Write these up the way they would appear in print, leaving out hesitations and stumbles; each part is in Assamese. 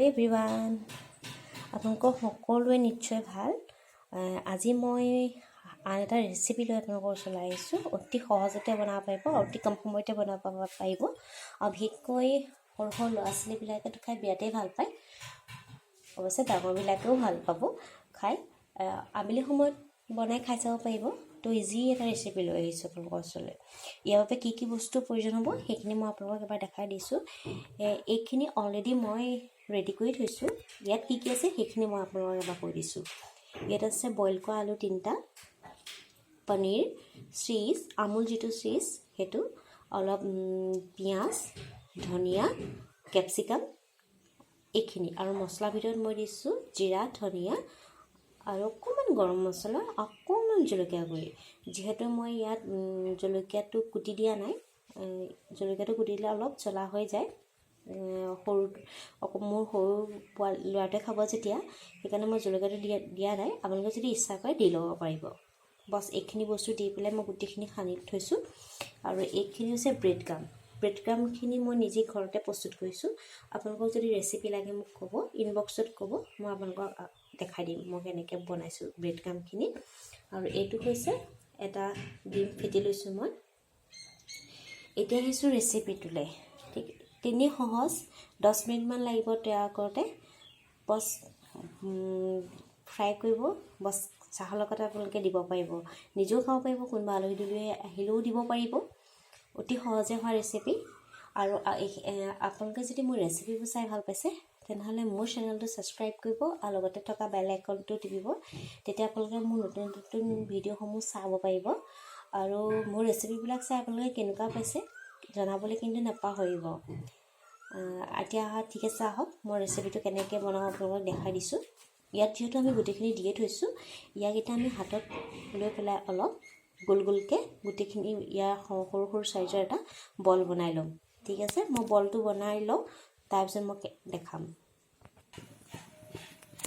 এভৰিৱান, আপোনালোকৰ সকলোৱে নিশ্চয় ভাল। আজি মই আন এটা ৰেচিপি লৈ আপোনালোকৰ ওচৰলৈ আহিছোঁ। অতি সহজতে বনাব পাৰিব, অতি কম সময়তে বনাব পাৰিব আৰু বিশেষকৈ সৰু সৰু ল'ৰা ছোৱালীবিলাকেতো খাই বিৰাটেই ভাল পায়। অৱশ্যে ডাঙৰবিলাকেও ভাল পাব খাই। আবেলি সময়ত বনাই খাই চাব পাৰিব। তো ইজি এটা ৰেচিপি লৈ আহিছোঁ আপোনালোকৰ ওচৰলৈ। ইয়াৰ বাবে কি কি বস্তুৰ প্ৰয়োজন হ'ব, সেইখিনি মই আপোনালোকক এবাৰ দেখাই দিছোঁ। এইখিনি অলৰেডি মই ৰেডি কৰি থৈছোঁ। ইয়াত কি কি আছে, সেইখিনি মই আপোনালোকক এবাৰ কৈ দিছোঁ। ইয়াত আছে বইল কৰা আলু তিনিটা, পনীৰ, চীজ, আমুল যিটো চীজ সেইটো, অলপ পিঁয়াজ, ধনিয়া, কেপচিকাম, এইখিনি। আৰু মছলাৰ ভিতৰত মই দিছোঁ জিৰা, ধনিয়া আৰু অকণমান গৰম মছলা, অকণমান জলকীয়া গুড়ি। যিহেতু মই ইয়াত জলকীয়াটো কুটি দিয়া নাই, জলকীয়াটো কুটি দিলে অলপ জ্বলা হৈ যায়। সৰু মোৰ সৰু পোৱালি ল'ৰাটোৱে খাব যেতিয়া, সেইকাৰণে মই জলকীয়াটো দিয়া দিয়া নাই। আপোনালোকে যদি ইচ্ছা কৰে দি ল'ব পাৰিব। বছ, এইখিনি বস্তু দি পেলাই মই গোটেইখিনি সানি থৈছোঁ। আৰু এইখিনি হৈছে ব্ৰেড ক্ৰাম। ব্ৰেড ক্ৰামখিনি মই নিজে ঘৰতে প্ৰস্তুত কৰিছোঁ। আপোনালোকক যদি ৰেচিপি লাগে মোক ক'ব, ইনবক্সত ক'ব, মই আপোনালোকক দেখাই দিম মই কেনেকৈ বনাইছোঁ ব্ৰেড ক্ৰামখিনি। আৰু এইটো হৈছে এটা ডিম ফেটি লৈছোঁ মই। এতিয়া আহিছোঁ ৰেচিপিটোলৈ। ঠিক তেনেই সহজ, 10 মিনিটমান লাগিব তৈয়াৰ কৰোঁতে। বছ, ফ্ৰাই কৰিব, বছ, চাহৰ লগত আপোনালোকে দিব পাৰিব, নিজেও খাব পাৰিব, কোনোবা আলহী দুলহী আহিলেও দিব পাৰিব। অতি সহজে হোৱা ৰেচিপি। আৰু আপোনালোকে যদি মোৰ ৰেচিপিবোৰ চাই ভাল পাইছে, তেনেহ'লে মোৰ চেনেলটো ছাবস্ক্ৰাইব কৰিব আৰু লগতে থকা বেল আইকনটো টিপিব। তেতিয়া আপোনালোকে মোৰ নতুন নতুন ভিডিঅ'সমূহ চাব পাৰিব। আৰু মোৰ ৰেচিপিবিলাক চাই আপোনালোকে কেনেকুৱা পাইছে জনাবলৈ কিন্তু নাপাহৰিব। এতিয়া ঠিক আছে, আহক, মই ৰেচিপিটো কেনেকৈ বনাওঁ আপোনালোকক দেখাই দিছোঁ। ইয়াত যিহেতু আমি গোটেইখিনি দিয়ে থৈছোঁ, ইয়াক এতিয়া আমি হাতত লৈ পেলাই অলপ গোল গোলকৈ গোটেইখিনি ইয়াৰ সৰু সৰু চাইজৰ এটা বল বনাই ল'ম। ঠিক আছে, মই বলটো বনাই লওঁ, তাৰপিছত মই দেখাম।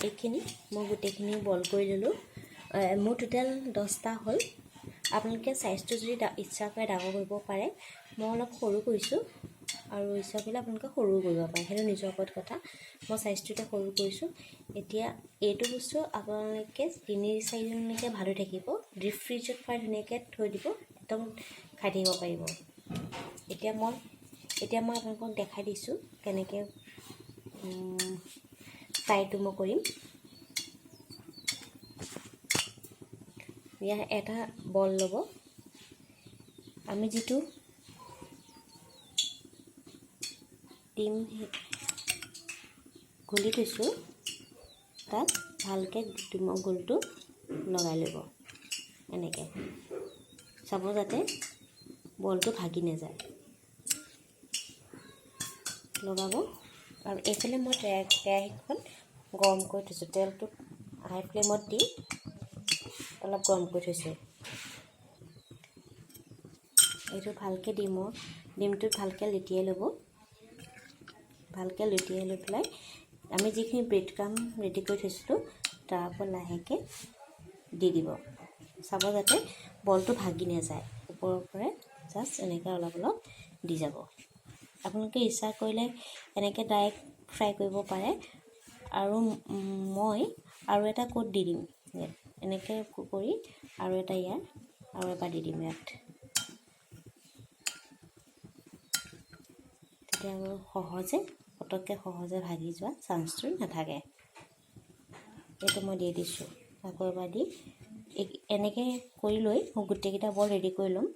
এইখিনি মই গোটেইখিনি বল কৰি ল'লোঁ। মোৰ টোটেল 10টা হ'ল। আপোনালোকে চাইজটো যদি ইচ্ছা কৰে ডাঙৰ কৰিব পাৰে। মই অলপ সৰু কৰিছোঁ আৰু ইচ্ছা কৰিলে আপোনালোকে সৰুও কৰিব পাৰে, সেইটো নিজৰ ওপৰত কথা। মই চাইজটো এতিয়া সৰু কৰিছোঁ। এতিয়া এইটো বস্তু আপোনালোকে 3-4 দিনলৈকে ভাল হৈ থাকিব। ডিপ ফ্ৰিজত ভৰাই ধুনীয়াকৈ থৈ দিব, একদম খাই থাকিব পাৰিব। এতিয়া মই আপোনালোকক দেখাই দিছোঁ কেনেকৈ ফ্ৰাইটো মই কৰিম। ইয়াৰ এটা বল ল'ব। আমি যিটো ডিম ঘুলি থৈছোঁ, তাত ভালকৈ ডিমৰ গোলটো লগাই ল'ব এনেকৈ। চাব যাতে বলটো ভাগি নাযায়। লগাব আৰু এইফালে মই কেৰাহীখন গৰম কৰি থৈছোঁ। তেলটো হাই ফ্লেমত দি অলপ গৰম কৰি থৈছোঁ। এইটো ভালকৈ ডিমটোত ভালকৈ লেটিয়াই ল'ব। ভালকৈ লেটিয়াই লৈ পেলাই আমি যিখিনি ব্ৰেড ক্ৰাম ৰেডি কৰি থৈছিলোঁ, তাৰ ওপৰত লাহেকৈ দি দিব। চাব যাতে বলটো ভাগি নাযায়। ওপৰৰ পৰাই জাষ্ট এনেকৈ অলপ অলপ দি যাব। আপোনালোকে ইচ্ছা কৰিলে এনেকৈ ডাইৰেক্ট ফ্ৰাই কৰিব পাৰে। আৰু মই আৰু এটা কোট দি দিম ইয়াত। এনেকৈ কৰি আৰু এটা ইয়াৰ আৰু এবাৰ দি দিম ইয়াত। তেতিয়া আৰু সহজে পটককৈ সহজে ভাগি যোৱা চান্সটো নাথাকে। এইটো মই দি দিছোঁ। আকৌ এবাৰ দি এনেকৈ কৰি লৈ মই গোটেইকেইটা বল ৰেডি কৰি ল'ম।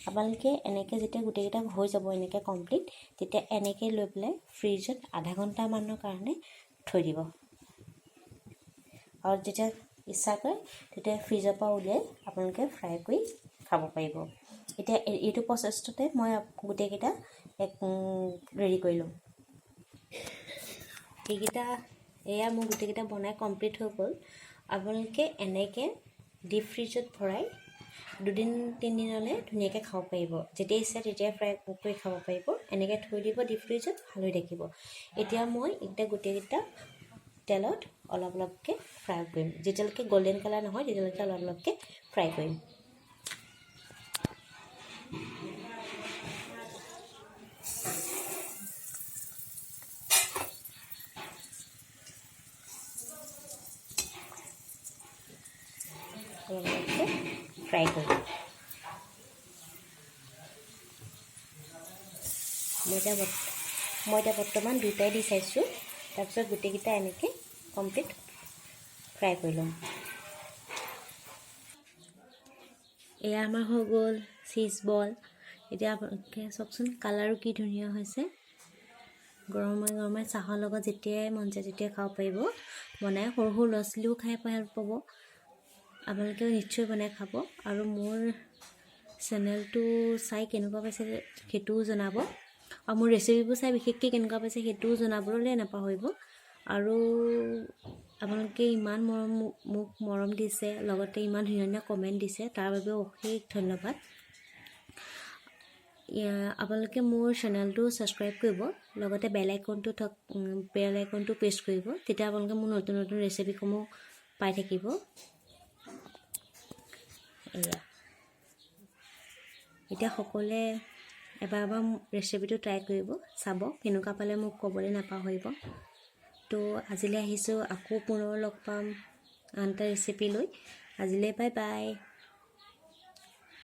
আপোনালোকে এনেকৈ যেতিয়া গোটেইকেইটা হৈ যাব এনেকৈ কমপ্লিট, তেতিয়া এনেকৈ লৈ পেলাই ফ্ৰিজত আধা ঘণ্টামানৰ কাৰণে থৈ দিব। আৰু যেতিয়া ইচ্ছা কৰে, তেতিয়া ফ্ৰিজৰ পৰা উলিয়াই আপোনালোকে ফ্ৰাই কৰি খাব পাৰিব। এতিয়া এইটো প্ৰচেছটোতে মই গোটেইকেইটা এক ৰেডি কৰি ল'ম। এইকেইটা, এয়া মোৰ গোটেইকেইটা বনাই কমপ্লিট হৈ গ'ল। আপোনালোকে এনেকৈ ডিপ ফ্ৰিজত ভৰাই 2 দিন 3 দিনলৈ ধুনীয়াকৈ খাব পাৰিব। যেতিয়া ইচ্ছা তেতিয়াই ফ্ৰাই কৰি খাব পাৰিব। এনেকৈ থৈ দিব ডিপ ফ্ৰিজত, ভাল হৈ থাকিব। এতিয়া মই এইকেইটা গোটেইকেইটা তেলত অলপ অলপকৈ ফ্ৰাই কৰিম। যেতিয়ালৈকে গল্ডেন কালাৰ নহয়, তেতিয়ালৈকে অলপ অলপকৈ ফ্ৰাই কৰিম। অলপ অলপকৈ ফ্ৰাই কৰিম। মই এতিয়া মই এতিয়া বৰ্তমান দুটাই দি চাইছোঁ। তাৰপিছত গোটেইকেইটা এনেকৈ কমপ্লিট ফ্ৰাই কৰি ল'ম। এয়া আমাৰ হৈ গ'ল চীজ বল। এতিয়া আপোনালোকে চাওকচোন, কালাৰো কি ধুনীয়া হৈছে। গৰমে গৰমে চাহৰ লগত যেতিয়াই মন যায় তেতিয়াই খাব পাৰিব বনাই। সৰু সৰু ল'ৰা ছোৱালীও খাই ভাল পাব। আপোনালোকেও নিশ্চয় বনাই খাব আৰু মোৰ চেনেলটো চাই কেনেকুৱা পাইছে সেইটোও জনাব, আৰু মোৰ ৰেচিপিবোৰ চাই বিশেষকৈ কেনেকুৱা পাইছে সেইটোও জনাবলৈ নাপাহৰিব। আৰু আপোনালোকে ইমান মৰম, মোক মৰম দিছে, লগতে ইমান ধুনীয়া ধুনীয়া কমেণ্ট দিছে, তাৰ বাবেও অশেষ ধন্যবাদ। আপোনালোকে মোৰ চেনেলটো ছাবস্ক্ৰাইব কৰিব, লগতে বেল আইকনটো প্ৰেছ কৰিব। তেতিয়া আপোনালোকে মোৰ নতুন নতুন ৰেচিপিসমূহ পাই থাকিব। এয়া এতিয়া সকলোৱে এবাৰ এবাৰ ৰেচিপিটো ট্ৰাই কৰিব চাব, কেনেকুৱা পালে মোক ক'বলৈ নাপাহৰিব। তো আজিলৈ আহিছোঁ, আকৌ পুনৰ লগ পাম আন এটা ৰেচিপি লৈ। আজিলৈ বাই বাই।